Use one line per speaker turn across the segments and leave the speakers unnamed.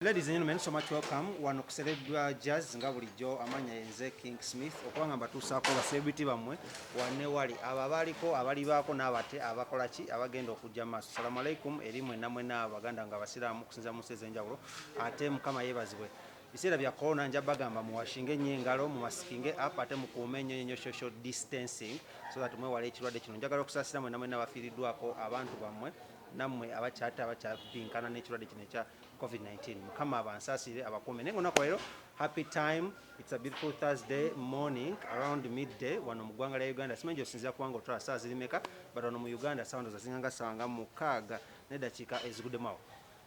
Ladies and gentlemen, so much welcome wano ku Celeb Jazz. Nga bulijjo, amanya yenze King Smith, okubanga mbatuusaako ba celebrity bammwe wane wali, abo abaliko, abalibaako, n'abate abakola ki, abagenda okujja mu maaso. Salamu alaikum eri mwenna mwenna abaganda nga abasiraamu okusinza mu nsi ez'enjawulo. Ate Mukama yeebazibwe. Biseera bya corona, nja bagamba muwashinge nnyo engalo, mumasikinge up, ate mukuume nnyo nnyo social distancing so that mwewale ekirwadde kino. Njagala okusaasira mwenna mwenna abafiiriddwako abantu bammwe, nammwe abakyate abakyabinkana n'ekirwadde kino ekya COVID-19. Mukama abansaasire, abakuume. Naye ngaolunaku leero, happy time. It's a beautiful Thursday morning, around midday wano mu ggwanga lya Uganda. Simanyi gyosinzira kubanga otwala saa ziri meka, but wano mu Uganda sawa ndoza zinga nga sawa nga 6 neddakiika eziguddemu awo.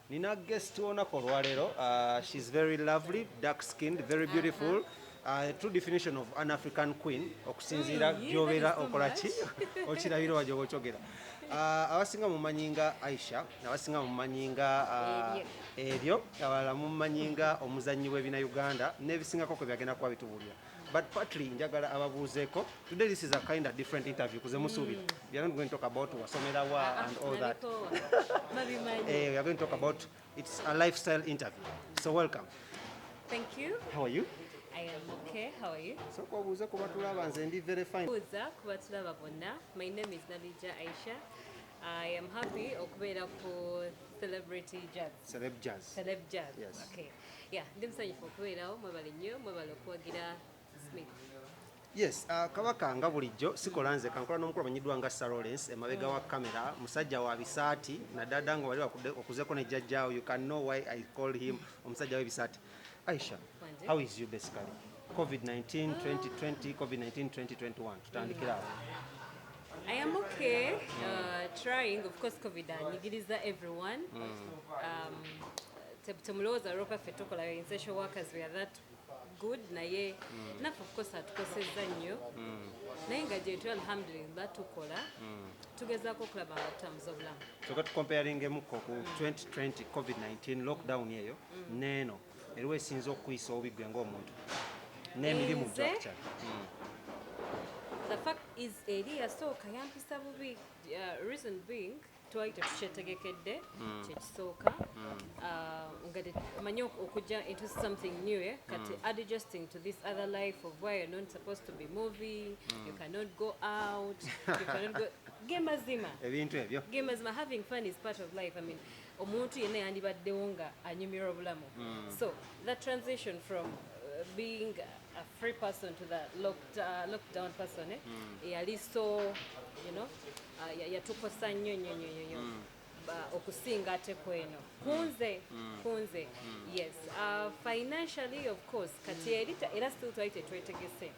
Nina guest w'olunaku olwaleero. She's very lovely, dark skinned, very beautiful, true definition of an African queen, okusinziira gy'obeera okola ki, okirabira wa gy'oba okyogera. Abasinga mumanyi nga Aisha, abasinga mumanyi nga eryo, abalala mumanyi nga omuzannyi w'ebina Uganda n'ebisingako kwe byagenda kuba bitubuulira. But partly njagala ababuuzeeko. Today this is a kind of different interview kuze musuubira. We are not going to talk about wasomerawa and all that. We are going to talk about, it's a lifestyle interview. So welcome.
Thank you.
How are you?
I am okay. How are you?
So kwabuuze ku batulaba, nze ndi very fine.
Buuza ku batulaba bonna. My name is Nabija Aisha. I am happy okubeera ku Celebrity Jazz.
Celeb Jazz.
Celeb Jazz.
Yes.
Okay. Yeah, ndi musanyufu okubeerawo. Mwebale nnyo, mwebale okuwagira Smith.
Yes, kabaka nga bulijjo sikola nze, kankola n'omukulu amanyiddwa nga Sir Lawrence emabega wa kamera, musajja wa bisaati naddala nga wali okuzeko ne jjajjaawo. You can know why I call him omusajja w'ebisaati. Aisha,
Wanje.
how is you basically? COVID-19 2020, COVID-19 2021, tutandikira awo.
I am okay. Trying, of course, COVID anyigiriza everyone. Temulowooza olwokuba ffe tukola essential workers we are that good, naye naffe of course atukosezza nnyo, naye nga gyetu alhamdulillah tukola, tugezaako okulaba nga tutambuza obulamu.
Soka tucomparingemuko ku 2020 COVID-19 lockdown eyo neeno, eriwo esinza okuyisa obubi gwe ng'omuntu n'emirimu
Nze?
gyo actually?
The fact is, eri yasooka yampisa bubi, reason being twali tetukyetegekedde, kyekisooka. Nga omanyi okujja into something new, eh? Kati adjusting to this other life of where you're not supposed to be moving, you cannot go out, you cannot go, gemazima.
Ebintu ebyo.
Gemazima, having fun is part of life. I mean, omuntu yenna yandibaddewo nga anyumirwa obulamu. So that transition from being a free person to the lockdown person, eh, yali so yatukosa nnyo nnyo nnyo nnyo nnyo okusinga ate kweno kunze. Yes, financially of course kati eri era still twali tetwetegese,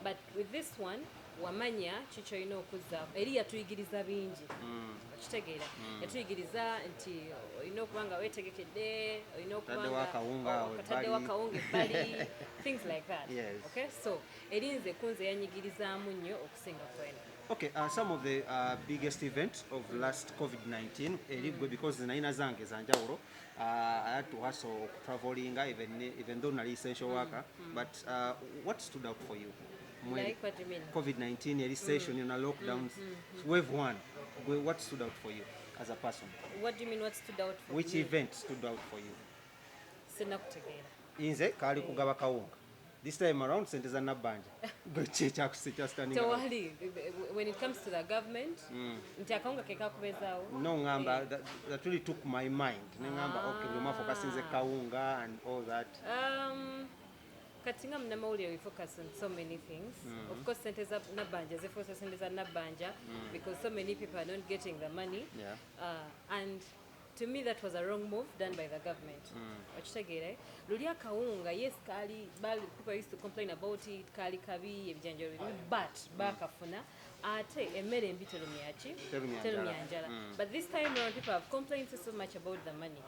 but with this one wamanya kikyolina okuzzaako. Eri yatuyigiriza bingi, okitegeera? Yatuyigiriza nti olina okuba nga weetegekedde, olina okuba
Otaddewo
nga
akawunga awo
otaddewo
ebbali.
Akawunga ebbali, things like that. Okay, so eri nze kunze yanyigirizaamu nnyo okusinga kweno.
Okay, some of the biggest event of last COVID-19 eri gwe, because nalina zange zanjawulo. I had to hustle traveling even though nali essential worker, but what stood out for you?
Like, what do you mean?
COVID-19 eri session yona, lockdowns, wave one. Gwe, what stood out for you as a person?
What do you mean, what stood out for
Which
me?
event stood out for you?
Sinakutegeera.
Nze kaali kugaba kawunga. This time around sente za Nabbanja. Gwe ki ekyakusi standing out?
Tewali. When it comes to the government, nti akawunga ke kakubezaawo.
No, ngamba that really took my mind, neŋŋamba okay, buli omu afokasinze kawunga and all that.
Kati nga munnamawulire, we focus on so many things. Of course sente za Nabbanja zifuuse sente za Nabbanja because so many people are not getting the money. And to me that was a wrong move done by the government, okitegeera? Luli akawunga, yes, kaali people used to complain about it, kaali kabi, ebijanjalo bibi, but bakafuna. Ate emmere embi terumya ki?
Terumya
Terumya
njala.
njala. But this time around people have complained so much about the money,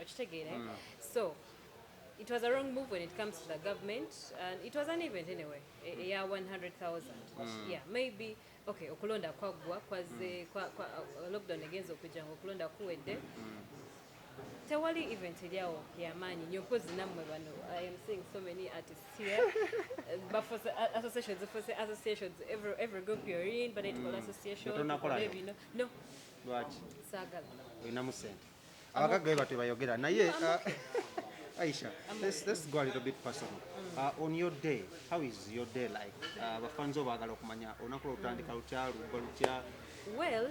okitegeera? So it was a wrong move when it comes to the government, and it was an event anyway, eya 100,000. Yeah, maybe okay, okulonda kwaggwa kwaze lockdown egenza okujja nga okulonda kuwedde. Tewali event eryawo yamaanyi nnyo, mpozi nammwe bano. I am seeing so many artists here. Bafuuse associations, zifuuse associations. Every group you're in, banetukola association.
Tonnakolayo?
Tukole bino. No.
Lwaki?
Saagala.
Olinamu sente, abagagga be batwe bayogera naye. Aisha, let's go a little bit personal. On your day, how is your day like? Abafanzi baagala okumanya olunaku lwotandika lutya, lugwa lutya?
Well,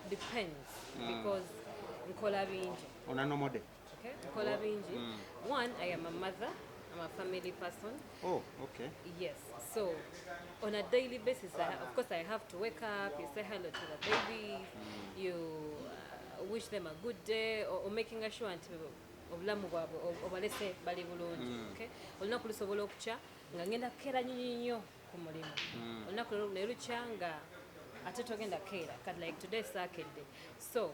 depends because nkola bingi.
On a normal day.
Okay, nkola bingi. One, I am a mother. I'm a family person.
Oh, okay.
Yes. So, on a daily basis, of course, I have to wake up. You say hello to the babies. You wish them a good day, or making sure nti obulamu bwabwe obalese bali bulungi. Okay? Olunaku lusobola okukya nga ngenda kukeera nnyo nnyo ku mulimu. Olunaku ne lukya nga ate togenda kukeera. Kati like today saakedde. So,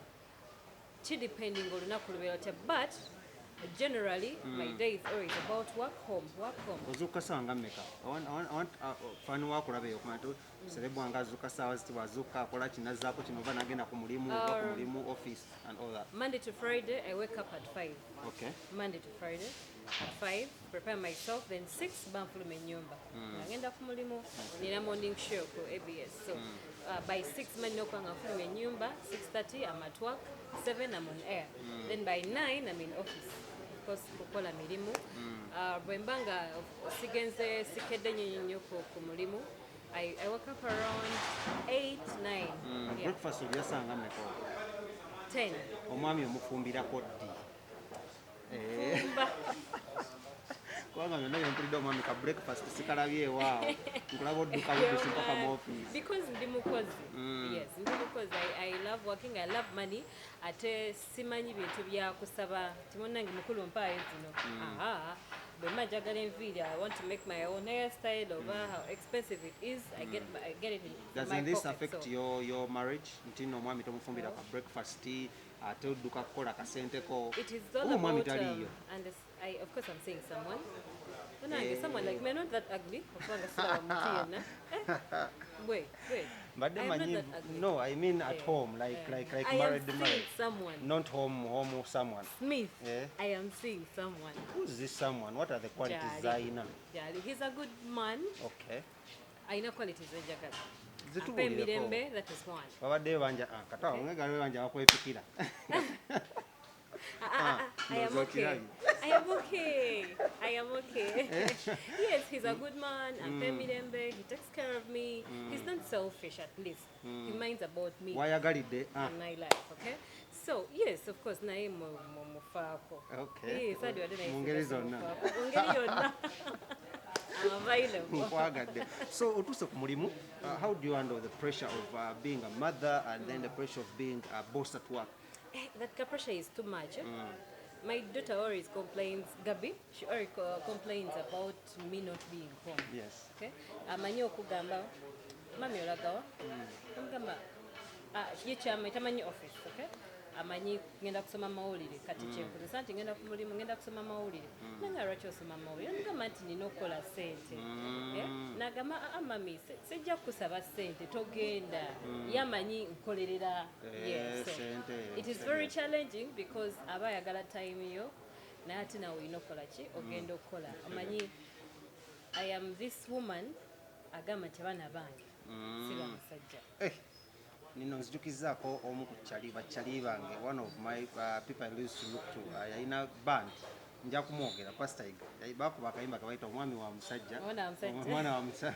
kidepending olunaku lubeera lutya, but generally my day is always about work, home, work, home.
Ozuukuka ssaawa nga mmeka? I want fan wakulaba eyo okumanya nti celeb wange azuuka ssaawa ziti, bw'azuuka akola kino, azzaako kino, oba nagenda ku mulimu, oba ku mulimu, office and all that.
Monday to Friday, I wake up at 5. Monday to Friday at 5, prepare myself, then 6 banfuluma ennyumba. Nga ngenda ku mulimu, nina morning show ku ABS. So by 6 manina okuba nga nfuluma ennyumba, 6:30 I'm at work, 7 I'm on air. Then by 9 I'm in office. Of course, kukola mirimu. Bwe mba nga sigenze sikedde nnyo nnyo ku mulimu, I wake up around 8, 9. Yeah.
Breakfast olya ssaawa nga mmeka olwo?
10.
Omwami omufumbirako ddi? Eh,
Fumba.
Kubanga byonna byempulidde, omwami ka breakfast sikalabye ewaawo, nkulaba odduka buddusi mpaka mu office.
Because ndi mukozi. Yes, ndi mukozi. I love working, I love money, ate simanyi bintu bya kusaba ti munnange mukulu mpaayo zino. Aha, bwe mba njagala enviiri, I want to make my own hairstyle, oba how expensive it is, I get it in my
Doesn't this
pocket,
affect
so.
your marriage, nti nno omwami tomufumbira ka breakfast, ate odduka kukola kasenteko?
It is all
Oba omwami
about
taliiyo?
And this, of course I'm seeing someone. Munange, someone like me, I'm not that ugly, okubanga siraba muntu yenna. Eh, wait, wait.
Mbadde
I am not
manyi
that ugly.
No, I mean at
Yeah.
home, like like
I am
married
seeing
married
someone.
Not home home, someone.
Smith.
Yeah.
I am seeing someone.
Who's this someone? What are the qualities
Jali.
z'ayina?
Jali. He's a good man. Alina qualities zenjagala. Ampa
Zitubuulireko.
emirembe, that is one.
Babaddeyo banja, ah, kata nga galiwo banja bakwepikira.
Ah, ah, ah, I am
Ndowooza
okay.
okirabye.
I am okay. I am okay. Yes, he's a good man. Ampa emirembe. He takes care of me. He's not selfish, at least. He minds about me
Wayagalidde, ah.
and my life, okay? So, yes, of course, naye mufaako.
Okay.
Yes, wadde naye
Mu ngeri
singa
zonna.
simufaako. Mu ngeri yonna. I'm available.
Nkwagadde. So otuuse ku mulimu, how do you handle the pressure of being a mother and then the pressure of being a boss at work?
Eh, that pressure is too much. Eh? My daughter always complains, Gabi, she always complains about me not being home. Okay? Amanyi okugamba, "Mami, olagawa?" Amugamba, ah, ye kyamanyi tamanyi office, okay? Amanyi ngenda kusoma mawulire, kati kyenkozesa nti ngenda ku mulimu, ngenda kusoma mawulire. Nanga lwaki osoma mawulire? Nagamba nti nina okukola ssente. Eh? Nagamba, "Ah, mami, sijja kukusaba ssente, togenda." Yamanyi nkolerera.
Eh,
Yes, so
ssente,
it is very challenging because aba ayagala time yo, naye ate nawe olina okukola ki, ogenda okukola. Amanyi I am this woman agamba nti abaana bange si ba musajja.
Eh, nino nzijukizaako omu ku kyali bakyali bange, one of my people I used to look to, yalina band, nja kumwogera, Pastor Iga. Bakuba akayimba kabayita "Omwami wa musajja".
Omwana wa musajja.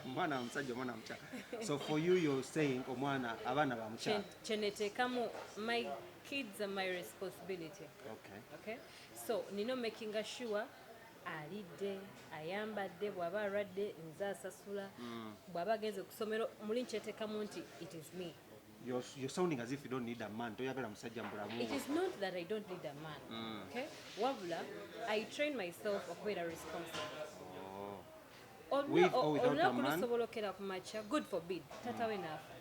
Omwana wa musajja, omwana wa mukyala. So for you, you're saying omwana, abaana ba mukyala.
Kyeneteekamu, my kids are my responsibility. Okay, so nina making sure alidde, ayambadde, bw'aba alwadde nze asasula, bw'aba agenze ku ssomero muli nkyeteekamu nti it is me.
You're sounding as if you don't need a man. Toyagala musajja mu bulamu.
It is not that I don't need a man, okay? Wabula I train myself okubeera responsible.
Oh. With or without a
Olunaku
man?
lusobola okera ku makya, God forbid, taata we naafa,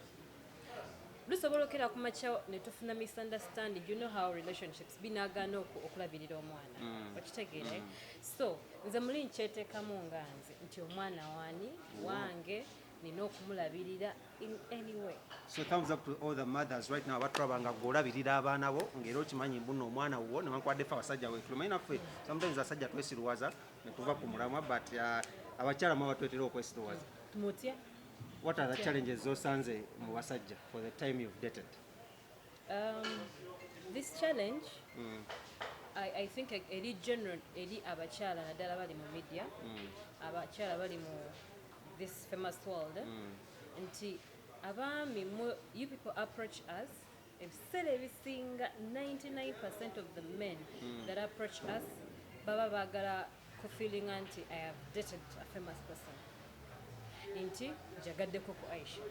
lusobola okera ku makya ne tufuna misunderstanding. You know how relationships binagaana okulabirira omwana, okitegeera, eh? So nze muli nkyeteekamu nga nze nti omwana wani wange, nina okumulabirira in any way.
So thumbs up to all the mothers right now abatulaba nga gw'olabirira abaana bo, ng'era okimanyi mbuno omwana wo, newankubadde ffe abasajja weetuli omanyi naffe sometimes abasajja twesiruwaza ne tuva ku mulamwa, but abakyala mwe abatwetera okwesiruwaza.
Mutya?
What are the challenges z'osanze mu basajja for the time you've dated?
This challenge I think eri general, eri abakyala naddala bali mu media, abakyala bali mu this famous world, nti abaami you people approach us, ebiseera ebisinga 99% of the men that approach us baba baagala kufeelinga nti I have dated a famous person, nti njagaddeko ku Aisha.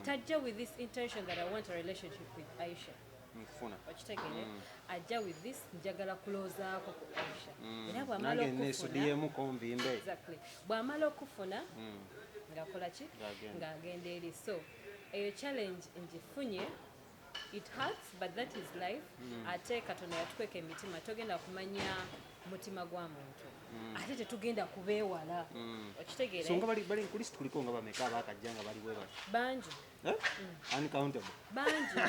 Tajja with this intention that I want a relationship with Aisha.
Nkufuna.
Okitegeere? Ajja with this, njagala kuloozaako ku Aisha, era bw'amala
Nange
okufuna
nesudiyemuko nvimbe.
Exactly, bw'amala okufuna ng'akola ki?
Ng'agenda.
Ng'agenda eri. So eyo challenge ngifunye. It hurts, but that is life. Ate Katonda yatukweka emitima, togenda kumanya mutima gwa muntu, ate tetugenda kubeewala. Okitegeera?
So nga bali ku list kuliko nga bameka abakajja nga bali bwe bati?
Bangi.
Eh? Uncountable.
Bangi,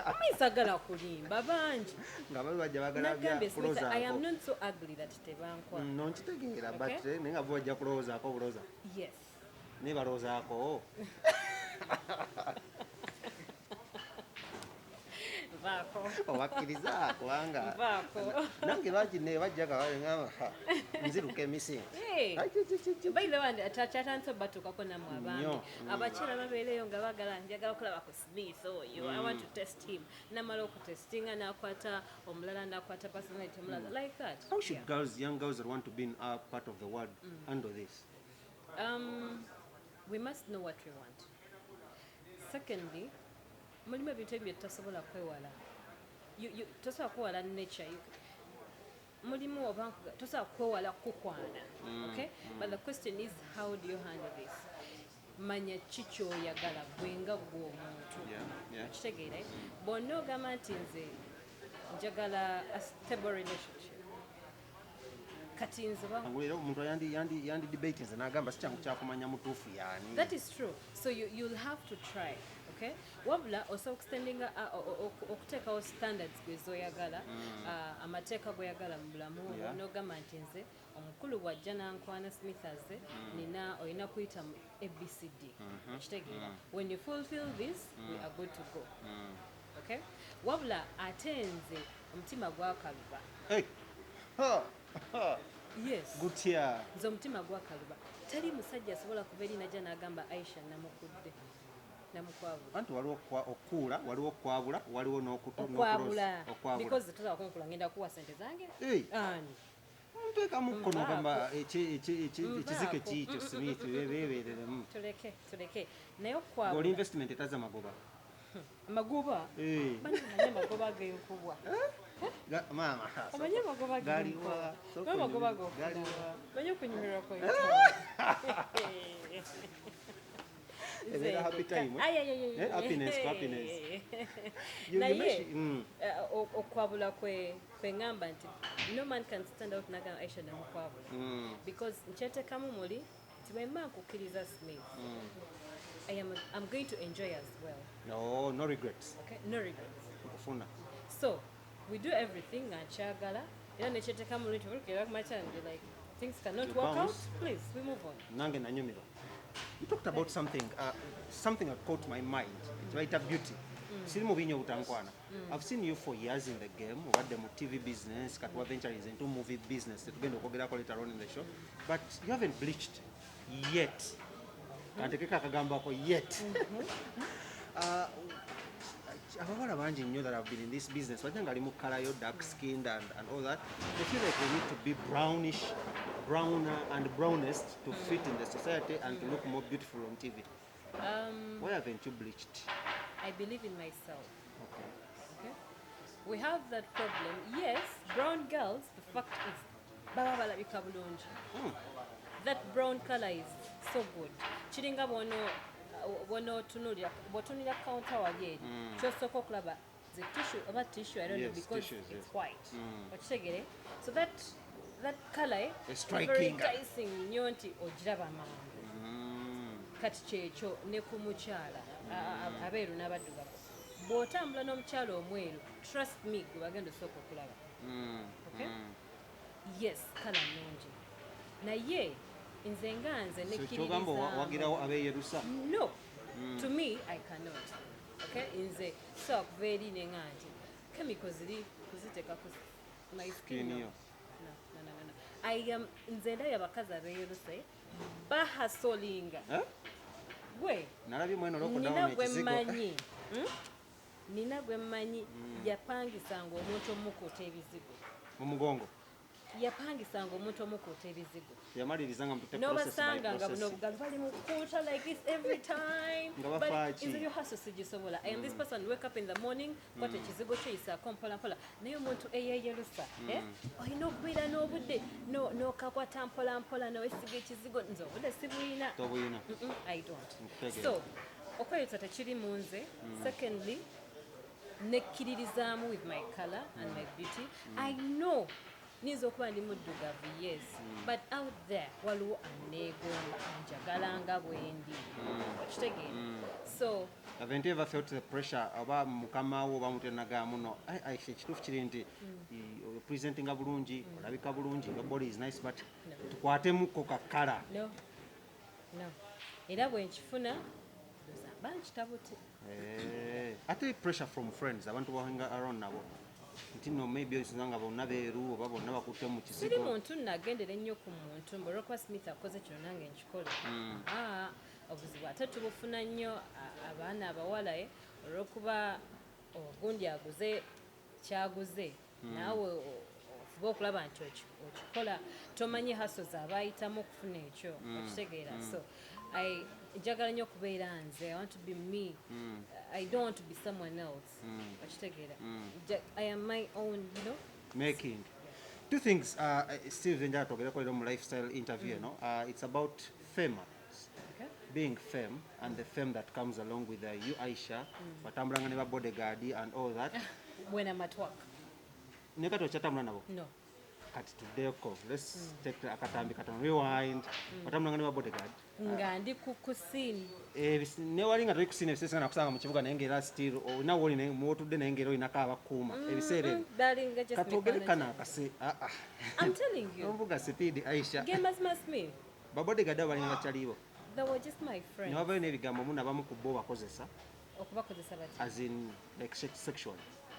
amayisagala kulimba, bangi.
Nga bali bajja bagala.
Nagambye, Smith, I am
kulowoozaako.
not so ugly that tebankwa.
No, nkitegeera,
Okay.
but naye nga bo bajja kulowoozaako obulowooza.
Yes.
Naye balowoozaako.
Nvaako.
Obakkiriza kubanga
Nvaako.
nange bangi ne bajja nga bagamba, "Ha, nziruka emisinde."
Hey.
Ai, ki, ki, ki, ki.
By the way, kyatandise obatuukako nammwe abaami.
Nnyo.
Abakyala babeereyo nga baagala, njagala okulaba ku Smith oyo, I want to test him. Namala okutestinga, n'akwata omulala, n'akwata personality omulala, like that.
How should
Yeah.
girls, young girls that want to be in our part of the world handle this?
We must know what we want. Secondly, mulimu ebintu ebyo tutasobola kwewala. Tosobola kwewala nature. Mulimu oba tosobola kwewala kukwana, okay? But the question is, how do you handle this? Manya ki kyoyagala gwe nga gwe omuntu. Okitegeere? Bwonna ogamba nti nze njagala a stable relationship, kati nze
Era omuntu yandi debate nze n'agamba si kyangu kyakumanya mutuufu yaani.
That is true. So you'll have to try. Okay? Wabula osobola okustandinga, okuteekawo standards gwe zoyagala, amateeka goyagala mu bulamu bwo, n'ogamba nti nze omukulu bw'ajja n'ankwana, Smith aze, nina olina kuyita mu ABCD. Okitegeera? When you fulfill this, we are good to go. Okay? Wabula ate nze omutima gwakaluba.
Hey. Ha, ha.
Yes.
Gutya?
Nze omutima gwakaluba. Teri musajja asobola kuva eri najja n'agamba Aisha namukudde, namukwabula.
Anti waliwo okukuula, waliwo okwabula, waliwo
Okwabula.
Okwabula.
Because tosobola kunkula, ngenda kuwa sente zange.
Hey.
Ani?
Nteekamu kkono.
Nvaako.
Ogamba ekizike
Nvaako.
kiikyo, Smith, beebereremu.
Tuleke, tuleke, naye
Ng'oli
okwabula.
investment etaza magoba.
Amagoba?
Eh.
Bani amagoba genkubwa?
Maama,
Omanyi amagoba?
Galiwa?
Genkubwa amagoba go.
Galiwa?
Manyi okunyumirwa kwe.
Ebeera happy time, eh? Eh, happiness, happiness. You
Naye okwabula kwe ŋŋamba nti no man can stand out nagamba Aisha namukwabula, because nkyeteekamu muli nti bwe mba nkukkiriza Smith, I'm going to enjoy as well.
No, no regrets.
Okay? No regrets.
Nkufuna.
So we do everything nga nkyagala, era nekyeteekamu muli nti bwe kumakya ndi like things cannot
You
work out,
bounce.
please, we move on.
Nange nanyumirwa. You talked about something that caught my mind, kibayita beauty. Siri mu binyo obutankwana. I've seen you for years in the game, obadde mu TV business, kati wa venturing into movie business, tetugenda okwogerako later on in the show, but you haven't bleached yet. Kantekeko akagambako yet. Abawala bangi nnyo that have been in this business bajja nga ali mu colour yo, dark skinned and all that. They feel like they need to be brownish, browner and brownest to fit in the society and to look more beautiful on TV. Why haven't you bleached?
I believe in myself.
Okay.
Okay? We have that problem. Yes, brown girls, the fact is, baba balabika bulungi. That brown color is so good. Kiringa bw'onootunuulira, bw'otunuulira counter wali eri, ky'osooka okulaba the tissue oba tissue, I don't know,
Yes,
because
tissues,
it's
yes.
white. Okitegere? So that color,
A
very
striking.
enticing nnyo nti ogiraba mangu. Kati kyekyo ne ku mukyala, abeeru n'abaddugavu. Bw'otambula n'omukyala omweru, trust me, gwe bagenda osooka okulaba. Okay? Yes, colour nnungi, naye nze nga nze
So kyogamba wagirawo abeeyerusa?
No, to me I cannot. Okay, nze sobola kuva eri neŋa nti chemical ziri kuziteeka ku My skin,
Skin
no.
yo.
No. I am nze ndabye abakazi abeeyeruse bahasolinga.
Eh?
Gwe
Nalabye mweno
nina
lockdown
gwe
ekizigo.
mmanyi, Nina gwe mmanyi yapangisanga omuntu omukuuta ebizigo.
Mu mugongo.
Yapangisanga omuntu omukuuta ebizigo.
Yamaliriza nga mutute process by
N'obasanga nga buno
process.
obugalo bali mu kukuuta like this every time.
Nga
But
bafa ki?
nze byo hustle sigisobola. I am this person, wake up in the morning, kwata ekizigo kyo, yisaako mpola mpola. Naye omuntu eyeeyerusa, eh? Olina okubeera n'obudde n'okakwata mpola mpola n'owesiga ekizigo. Nze obudde sibuyina.
Tobuyina.
I don't.
Nkutegeera.
So okweyusa tekiri mu nze. Secondly, nekkiririzaamu with my color and my beauty. I know niyinza okuba ndi muddugavu, yes, but out there waliwo aneegomba, anjagala nga bwendi. Okitegeera? So
Haven't you ever felt the pressure oba mukama wo oba mutenaga muno, "Ai, Aisha, ekituufu kiri nti presentinga bulungi, olabika bulungi, your body is nice, but
No.
tukwatemuko kakala"?
No, era bwe nkifuna ndowooza mba nkitabute.
Eh, ate pressure from friends, abantu bahanga around nabo nti no maybe osinza nga bonna beeru oba bonna bakutte mu
Siri
kizigo.
muntu nagendera ennyo ku muntu mbu olwokuba Smith akoze kino nange nkikole. Ah, obuzibu ate tubufuna nnyo abaana abawala, eh, olwokuba ogundi aguze kyaguze, naawe ofuba okulaba nti okikola, tomanyi hustle z'abayitamu okufuna ekyo. Okitegeera? So njagala nnyo okubeera nze. I want to be me. I don't want to be someone else. Okitegeera? I am my own.
Making two things, Steve, njagala twogereko leero mu lifestyle interview eno. It's about fame,
Okay?
being fame and the fame that comes along with you, Aisha. Watambulanga ne ba bodyguard and all that.
When I'm at work.
Ne kati okyatambula nabo?
No.
Kati tuddeko, let's take akatambi katono, rewind. Watambulanga ne ba bodyguard?
Nga ndi ku scene.
Ne wali nga toli ku scene, ebiseera nakusanga mu kibuga, naye ngaera still olina woli mwotudde, naye ngaera olinako abakuuma ebiseera ebyo.
Balinga just
Katwogere
mikwano
kano akase, ah, ah.
I'm telling you.
Onvuga speed, Aisha.
Ge mazima, Smith.
Ba bodyguard abo balinga bakyalibo?
They were just my friends.
Ne wavayo n'ebigambo mu nabamu ku bo bakozesa.
Okubakozesa bati?
As in like sexual.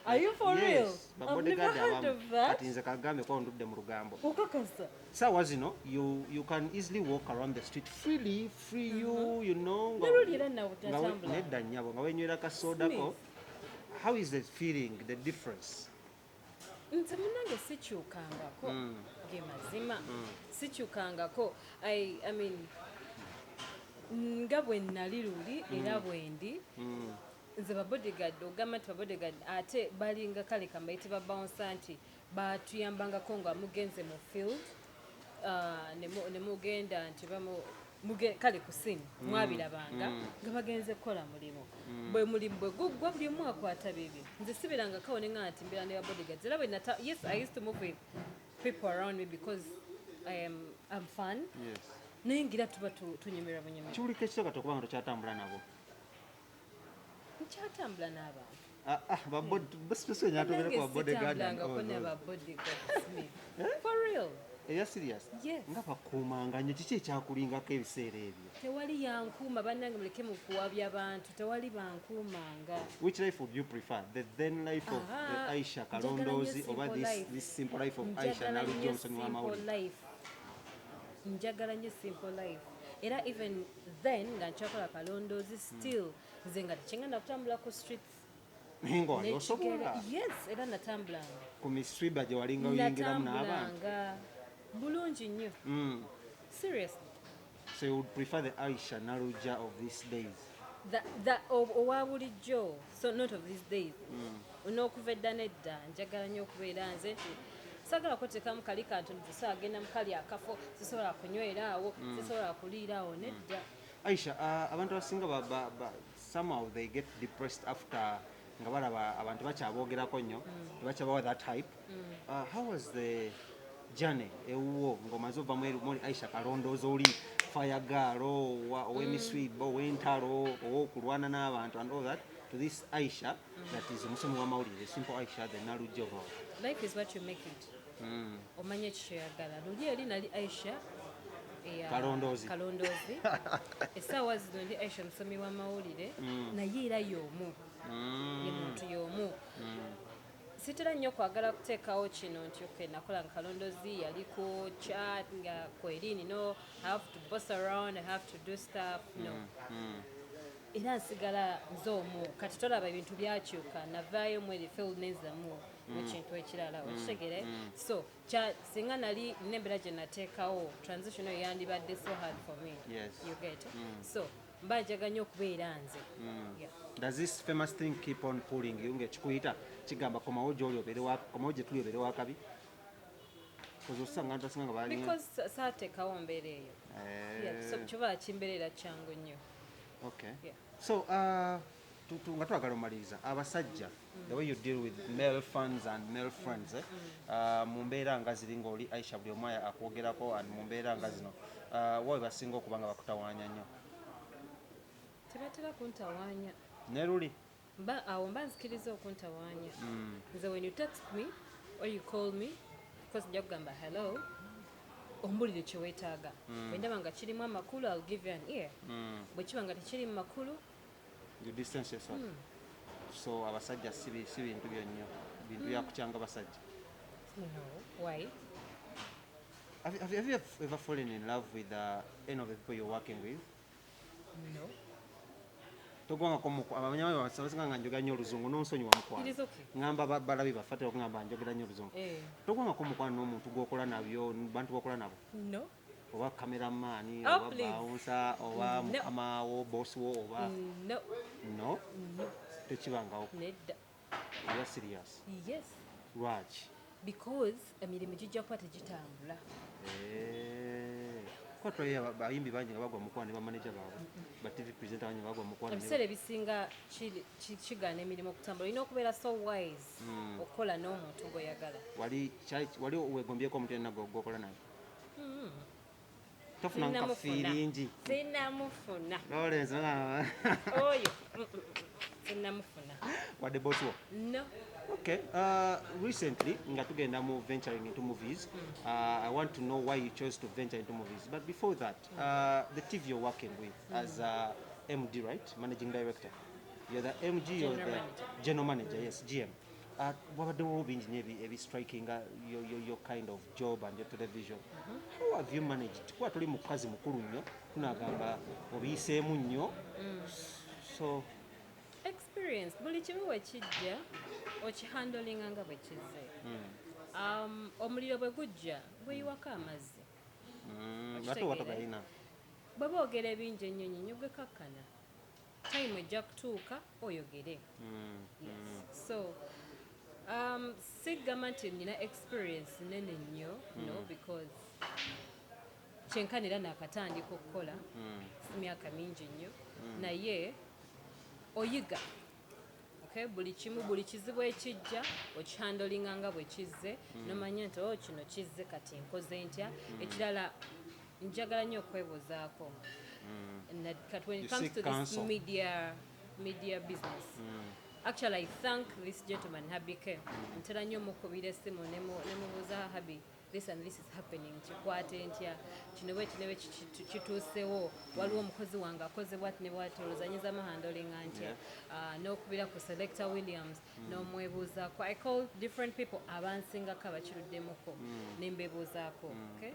Are you for real?
Yes, ba
I've never
bodyguard
heard
abamu.
of that.
Kati nze kagambe kuba ndudde mu lugambo.
Okakasa?
Saawa zino you can easily walk around the street freely, free you you know
Ne luli era nawe
nga
tatambula.
nedda nnyabo, nga wenywera kasoodako. How is the feeling, the difference?
Nze munange sikyukangako. Ge mazima, sikyukangako. I mean, nga bwe nali luli era bwe ndi. Nze ba bodyguard, ogamba nti ba bodyguard ate balinga kale kambayite ba bouncer, nti batuyambangako nga mugenze mu field, ne mugenda nti kale ku scene mwabirabanga nga bagenze kukola mulimu. Bwe mulimu bwe guggwa, buli omu akwata bibye. Nze sibirangako ne nga nti mbeera ne ba bodyguards. Era bwe nata, yes, I used to move with people around me because I'm fun, naye ngira tuba tunyumirwa bunyumirwa.
Kiwulika ekityo kati okuba nga tokyatambula nabo?
Nkyatambula n'abantu.
Ah, ah, ba basi ku ba bodyguard and all
Sitambulangako
those.
n'aba bodyguard, Smith. For real.
Eya serious?
Yes.
Nga bakuumanga nnyo, kiki ekyakulingako ebiseera ebyo?
Tewali yankuuma bannange, muleke mu kuwabya bantu, tewali bankuumanga.
Which life would you prefer, the then life of
Ah,
Aisha
njagala
Kalondoozi
nnyo
oba
simple
this,
life.
this simple life of Aisha
Njagala
Nalujja,
nnyo
omusomi
simple
w'amawulire?
life. Njagala nnyo simple life. Era even then nga nkyakola Kalondoozi, still nze nga tekingenda kutambula ku streets.
Naye nga wali
N'ekigere.
osobola?
Yes, era natambulanga.
Ku miswiba gye walinga oyingiramu n'abantu?
Natambulanga bulungi nnyo, seriously.
So you would prefer the Aisha Nalujja of these days?
Owa bulijjo, so not of these days. N'okuva edda nedda njagala nnyo okubeera nze, nti saagala kweteekamu kali kantu nti sisobola genda mu kali akafo, sisobola kunywera awo, sisobola kuliira awo, nedda.
Aisha, abantu abasinga somehow they get depressed after nga balaba abantu bakyaboogerako nnyo, tebakyabawa that hype. How was the journey ewuwo ng'omaze ova muli Aisha Kalondoozi, oli fire girl, ow'emiswiba, ow'entalo, ow'okulwana n'abantu and all that, to this Aisha that is omusomi w'amawulire, simple Aisha the Nalujja of all?
Life is what you make it. Omanye ekikyoyagala. Luli eri nali Aisha
Kalondoozi.
Kalondoozi. Essaawa zino ndi Aisha musomi w'amawulire, naye era y'omu, ye muntu y'omu. Sitera nnyo kwagala kuteekawo kino nti okay, nakola nga Kalondozi yali ku chat nga kwerini. No, I have to boss around, I have to do stuff. No, era nsigala nze omu. Kati tolaba ebintu byakyuka, navaayo mu eri field nenzamu mu kintu ekirala, okitegere? So singa nali nina embeera gye nateekawo, transition eyo yandibadde so hard for me. You get? So mba njagala nnyo okubeera nze. Yeah.
Does this famous thing keep on pulling you, ng'ekikuyita kigamba komawo gy'oli obeere komawo gye tuli obeere wakabi? Koze osanga ntu asinga nga balinga
Because saateekawo mbeera eyo. Yeah, so kiba kimbeerera kyangu nnyo.
Okay.
Yeah.
So nga twagala omaliriza, abasajja, the way you deal with male fans and male friends, eh? Mu mbeera nga ziri ng'oli Aisha, buli omu akwogerako, and mu mbeera nga zino, wawe basinga okuba nga bakutawaanya nnyo?
Tebatera kuntawaanya.
Ne luli?
Mba awo mba nzikiriza okuntawaanya. Nze when you text me or you call me, because nja kugamba hello, ombulire kye weetaaga. Bwe ndaba nga kirimu amakulu, I'll give you an ear. Bwe kiba nga tekirimu makulu,
You distance yourself. So abasajja si bintu byonnyo, bintu byakukyanga basajja?
No, why?
Have you ever fallen in love with any of the people you're working with?
No.
Togwangako abasinga nga njogera nnyo oluzungu, nonsonyiwa mukwano.
It is okay.
Ŋŋamba balabi baffe atera okugamba njogera nnyo oluzungu.
Eh.
Togwangako mukwano n'omuntu gw'okola nabyo, bantu b'okola nabo?
No.
Oba cameraman,
Oh,
oba
please.
bouncer, oba
No.
mukama wo, boss wo, oba?
No.
No?
No.
Tekibangawo?
Nedda.
Oba serious?
Yes.
Lwaki?
Because emirimu gijja kuba tegitambula.
Eh, kuba tulabye abayimbi bangi nga bagwa mukwano ne bamaneja baabwe, ba TV presenter bangi nga bagwa mukwano
Ebiseera ebisinga kigaana emirimu okutambula. Olina okubeera so wise okukola n'omuntu gw'oyagala.
Wali wegombyeko omuntu yenna gw'okola naye? Tofuna
Sinnamufuna.
nkafiiringi?
Sinnamufuna.
Lawrence.
Oyo sinnamufuna.
Wadde boss wo?
No.
Okay, recently nga tugenda mu venturing into movies, I want to know why you chose to venture into movies. But before that, the TV you're working with as a MD, right? Managing director. You're the MG, you're
General
the
manager.
General manager, yes, GM. Wabaddewo bingi nnyo ebi striking your kind of job and your television. How have you managed? Kuba toli mukazi mukulu nnyo, tunagamba obiyiseemu nnyo. So,
Experience. Buli kimu bwe kijja, okihandlinga nga bwe kizze. Omuliro bwe gujja, gweyiwako amazzi.
Ate oba togayina.
Bwe boogera ebingi ennyo nnyo, gwekakkana. Time ejja kutuuka oyogere. Yes. So sigamba nti nina experience nene nnyo, no, because kyenkanira nakatandika okukola, si myaka mingi nnyo, naye oyiga. Okay, buli kimu, buli kizibu ekijja okihandlinga nga bwe kizze, nomanya nti oh, kino kizze, kati nkoze ntya? Ekirala, njagala nnyo okwebuuzaako. Kati when
You
it comes
seek
to this
counsel.
media business, actually I thank this gentleman, Habike. Ntera nnyo mukubira essimu ne mubuuza, "Habi, this and this is happening, kikwate ntya kino? Bwe kino bwe kituusewo, waliwo omukozi wange akoze bwati ne bwati, olowooza nyinza muhandlinga ntya?" N'okubira ku Selector Williams n'omwebuuzaako. I call different people abansingako, abakiruddemuko, ne mbebuuzaako. Okay?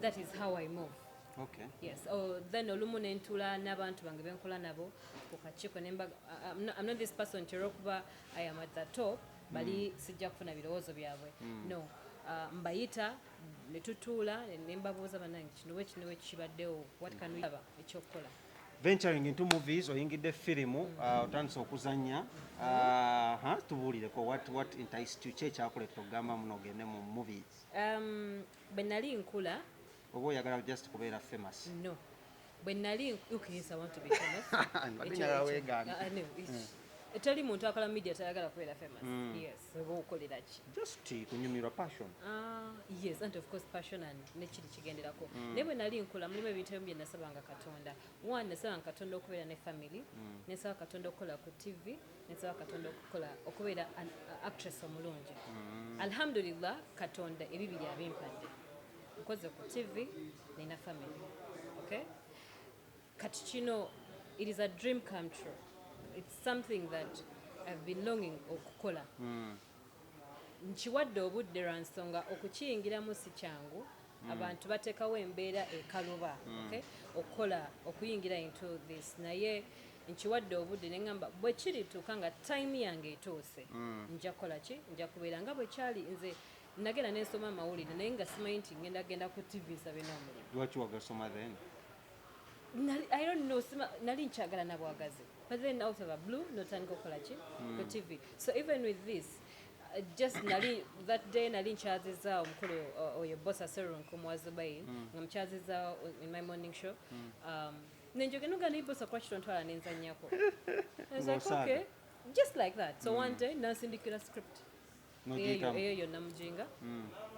That is how I move. Yes. Oh, then olumu nentula n'abantu bange benkola nabo ku kakiiko I'm not this person nti olwokuba I am at the top, bali sijja kufuna birowoozo byabwe. No. Mbayita ne tutuula ne mbabuuza, "Bannange, kino bwe kino bwe kibaddewo, what can we aba ekyokukola?"
Venturing into movies, oyingidde firimu, otandise okuzannya, tubuulireko what enticed you, ki ekyakuleetera okugamba muno ogende mu movies?
Bwe nali nkula
Oba oyagala just kubeera famous?
No, bwe nali, okay, yes, I want to be famous.
Mbadde njagala weegaane.
Ah, no, teri muntu akola media tayagala kubeera famous. Yes, oba okolera ki?
Just kunyumirwa, passion.
Ah, yes, and of course passion and nekiri kigenderako. Naye bwe nali nkula, mulimu ebintu ebimu bye nasabanga Katonda. One, nasabanga Katonda okubeera ne family, nensaba Katonda okukola ku TV, nensaba Katonda okukola okubeera an actress omulungi. Alhamdulillah, Katonda ebibiri abimpadde. Nkoze ku TV, nina family. Okay, kati kino, it is a dream come true. It's something that I've been longing okukola. Nkiwadde obudde lwa nsonga okukiyingiramu si kyangu. Abantu bateekawo embeera ekaluba, okay? Okukola okuyingira into this, naye nkiwadde obudde neŋŋamba bwe kirituuka nga time yange etuuse, nja kukola ki, nja kubeera nga bwe kyali. Nze nagenda nensoma amawulire, naye nga simanyi nti ngenda genda ku TV nsabe n'omulimu.
Lwaki wagasoma then?
I don't know, nali nkyagala nabwagazi, but then out of a blue notandika okukola ki ku TV. So even with this, just nali that day nali nkyaziza omukulu, oyo Bosa Serunkumu Zubair, nga mukyaziza in my morning show. Nenjoge nuga naye, "Bosa, kwaki tontwala nenzanyako?" I was like,
Ng'osaaga.
"Okay," just like that. So one day nansindikira script eyo.
N'ogiyitamu.
Eyo yonna mujinga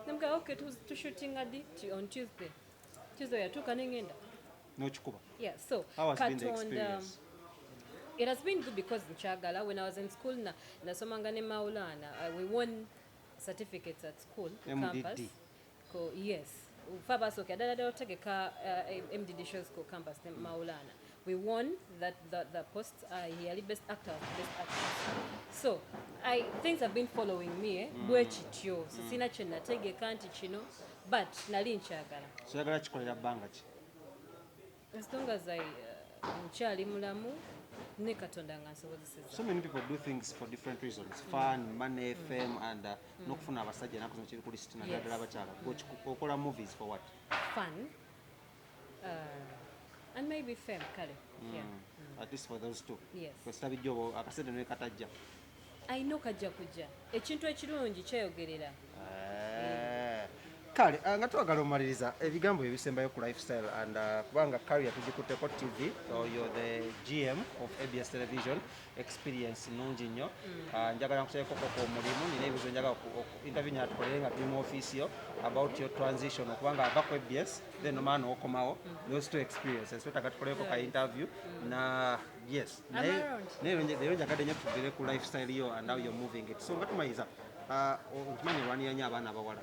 nemugamba, "Okay, tushootinga di?" On Tuesday. Tuesday yatuuka nengenda.
N'okikuba.
Yeah, so
How has been the
Katonda,
experience?
It has been good because nkyagala. When I was in school, na nasomanga ne Maulana. We won certificates at school, ku
MDD.
campus. Ko, yes, fe abasooka ddala ddala otegeka MDD shows ku campus ne Maulana. We won that the post. Yali best actor, best actress. So I things have been following me, eh? Bwe kityo. So sina kye nategeka nti kino, but nali nkyagala.
So oyagala kikolera bbanga ki?
As long as I nkyali mulamu ne Katonda nga nsobozeseza.
So many people do things for different reasons: fun, money, fame and n'okufuna abasajja. Naku zino kiri ku list, naddala ddala abakyala. Okola movies for what?
Fun and maybe fame, kale, yeah.
At least for those two?
Yes.
Kwesita bijja oba akasente ne katajja?
Ayina okajja kujja, ekintu ekirungi kyeyogerera.
Eh. Kale, nga twagala omaliriza, ebigambo ebisembayo ku lifestyle and kubanga career tugikutteko TV, oyo the GM of ABS Television, experience nungi nnyo. Njagala nkuteekoko ku omulimu, nina ebibuzo njagala interview nyala tukolere nga tuli mu office yo about your transition, okubanga ava ku ABS then omala n'okomawo, those two experiences twetaaga tukolereko ka interview na yes.
I'm around.
Naye leero njagadde nnyo tugere ku lifestyle yo and how you're moving it. So nga tumaliriza, nkimanyi olwanira nnyo abaana abawala.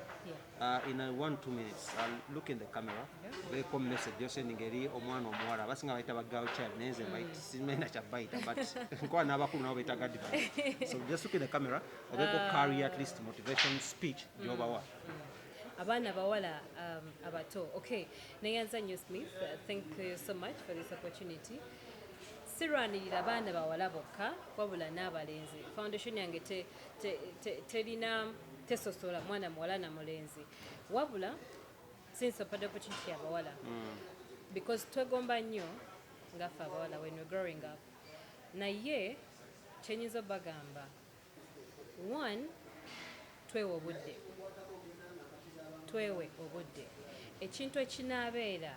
In a 1-2 minutes, look in the camera, obeeko message yosendinga eri omwana omuwala. Abasinga bayita ba girl child, naye nze simanyi kya bayita, but nkola n'abakulu nabo beetaga advice. So just look in the camera, obeeko career, at least motivation speech gy'obawa.
Abaana bawala, abato, okay, neyanza nnyo Smith. Thank you so much for this opportunity. Sirwanirira baana bawala bokka, wabula n'abalenzi. Foundation yange terina tesosola mwana muwala na mulenzi, wabula since opadde opportunity abawala, because twegomba nnyo ngaffe abawala when we're growing up. Naye kyenyinza obagamba, one, twewe obudde, twewe obudde. Ekintu ekinaabeera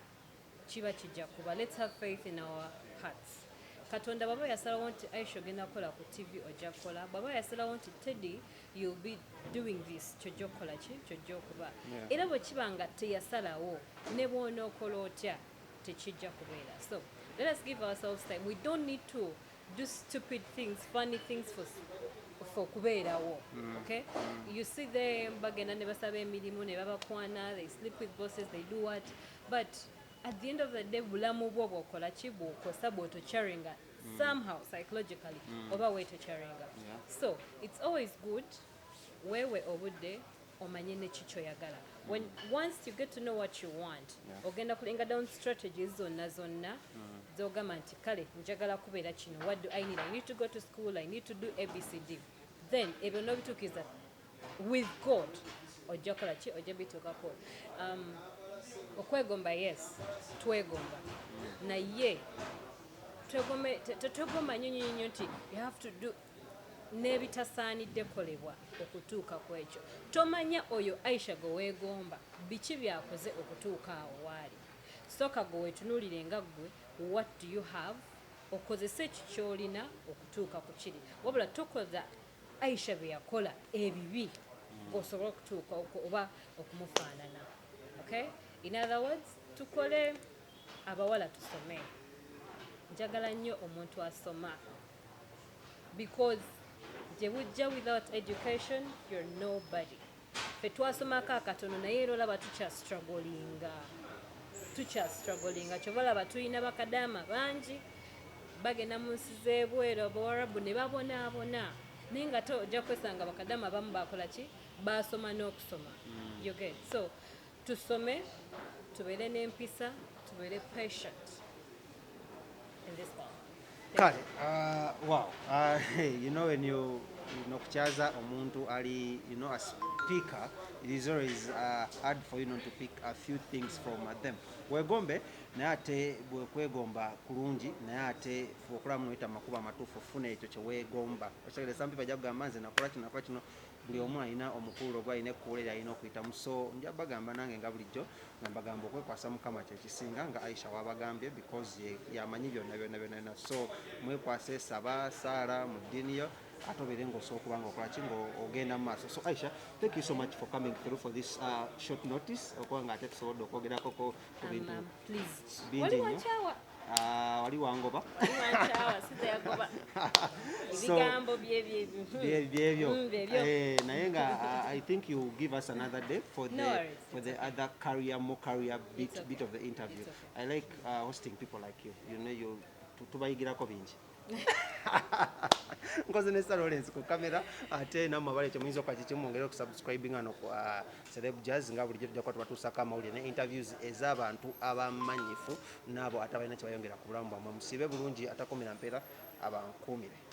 kiba kijja kuba. Let's have faith in our hearts. Katonda bw'aba yasalawo nti Aisha ogenda kukola ku TV, ojja kukola. Bw'aba yasalawo nti Teddy, you'll be doing this, kyojja okukola ki, kyojja okuba. Era bwe kiba nga teyasalawo, ne bw'onookola otya tekijja kubeera. So let us give ourselves time. We don't need to do stupid things, funny things for kubeerawo, okay? You see them bagenda ne basaba emirimu ne babakwana, they sleep with bosses, they do what, but at the end of the day bulamu bwo bwokola ki, bwokosa bwotocharinga somehow psychologically oba weetocharinga. So it's always good weewe obudde, omanye neki kyoyagala. When once you get to know what you want, ogenda kulenga down strategies zonna zonna zogamba nti kale njagala kubeera kino. What do I need? I need to go to school, I need to do ABCD. Then ebyo nobituukiza with God, ojja kukola ki, ojja bituukako. Okwegomba, yes, twegomba, naye tetwegomba nnyo nnyo nnyo nti you have to do n'ebitasaanidde kolebwa okutuuka ku ekyo. Tomanya oyo Aisha gwe weegomba biki byakoze okutuuka awo waali. Sooka gwe weetunuulire nga ggwe, what do you have, okozese ekyo ky'olina okutuuka ku kiri, wabula tokoza Aisha bye yakola ebibi ng'osobola okutuuka oba okumufaanana, okay? In other words, tukole abawala tusome. Njagala nnyo omuntu asoma, because gye bujja without education you're nobody. Ffe twasomako akatono, naye era olaba tukyastrugglinga, tukyastrugglinga. Kyova olaba tulina bakadaama bangi bagenda mu nsi z'ebweru, abawarabu, ne babonaabona, naye nga te ojja kwesanga bakadaama abamu bakola ki, Basoma n'okusoma. You get? So tusome, tubeere n'empisa, tubeere patient in this world.
Kale, wow, when you okukyaza omuntu ali a speaker, it is always hard for you not to pick a few things from them. Wegombe, naye ate bwekwegomba kulungi, naye ate okulamu noyita makubo amatuufu ofuna ekyo kyeweegomba. Okitegere? Some people ajja kugamba, "Nze nakola kino, nakola kino." Buli omu alina omukululo gwe, alina ekkuula eri alina okuyitamu. So nja bagamba nange nga bulijjo nga mbagamba okwekwasa Mukama kyekisinga, nga Aisha wabagambye, because yamanyi byonna byonna byonna byonna. So mwekwase, saba saala mu ddiini yo, ate obeere ng'osobola okuba nga okola ki, ng'ogenda mu maaso. So Aisha, thank you so much for coming through for this short notice, okuba nga ate tusobodde okwogerako ku bintu
I'm pleased.
bingi
Wali
nnyo.
wankyawa.
Ah, wali wangoba.
Wali wankyawa, sizayagoba. Ebigambo byebyo.
Byebyo.
Byebyo.
Eh, naye nga I think you give us another day for the
No worries,
for
it's
the other career, more career bit,
It's okay.
bit of the interview.
It's okay.
I like hosting people like you. You know, you tubayigirako bingi. Nkoze ne Sir Lawrence ku kamera, ate nammwe abali ekyo muyinza okukola kiki? Mwongere okusubscribinga no ku Celeb Jazz. Nga bulijjo tujja kuba tubatuusako amawulire ne interviews ez'abantu abamanyifu n'abo ate abalina kye bayongera ku bulamu bwammwe. Musiibe bulungi, atakumira mpeera abankuumire.